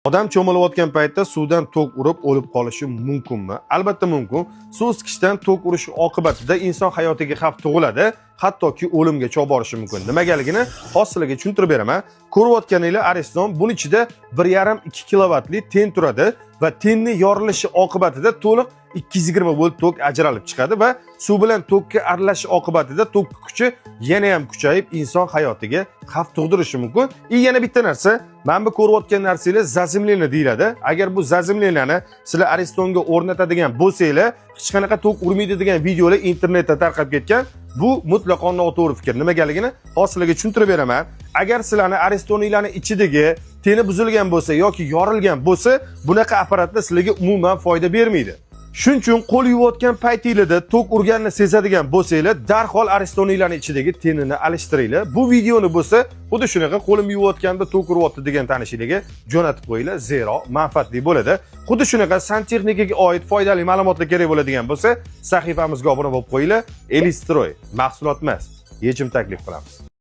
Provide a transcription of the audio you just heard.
Odam cho'milayotgan paytda suvdan tok urib o'lib qolishi mumkinmi? Albatta mumkin. Suv isitgichdan tok urishi oqibatida inson hayotiga xavf tug'iladi, hattoki o'limgacha olib borishi mumkin. Nimagaligini hozir sizlarga tushuntirib beraman. Ko'rayotganinglar Ariston, buni ichida 1,5-2 kilovatli ten turadi va tenni yorilishi oqibatida to'liq 220 volt tok ajralib chiqadi va suv bilan tokka aralashish oqibatida tok kuchi yana ham kuchayib, inson hayotiga xavf tug'dirishi mumkin. И yana bitta narsa, mana bu ko'rayotgan narsanglar заземление deyiladi. Agar bu заземление ni sizlar Aristonga o'rnatadigan bo'lsanglar, hech qanaqa tok urmaydi degan videolar internetda tarqab ketgan. Bu mutlaqo noto'g'ri fikr. Nimagaligini hozir sizlarga tushuntirib beraman. Agar sizlarni Aristoninglarni ichidagi teni buzilgan bo'lsa yoki yorilgan bo'lsa, bunaqa apparatlar sizlarga umuman foyda bermaydi. Shuning uchun qo'l yuvayotgan paytinglarda tok urganini sezadigan bo'lsanglar, darhol Aristoninglarni ichidagi tenini alishtiringlar. Bu videoni bo'lsa, xuddi shunaqa qo'lim yuvayotganda tok uryapti degan tanishinglarga jo'natib qo'yinglar, zero manfaatli bo'ladi. Xuddi shunaqa santexnikaga oid foydali ma'lumotlar kerak bo'ladigan bo'lsa, sahifamizga obuna bo'lib qo'yinglar. Elistroy mahsulot emas, yechim taklif qilamiz.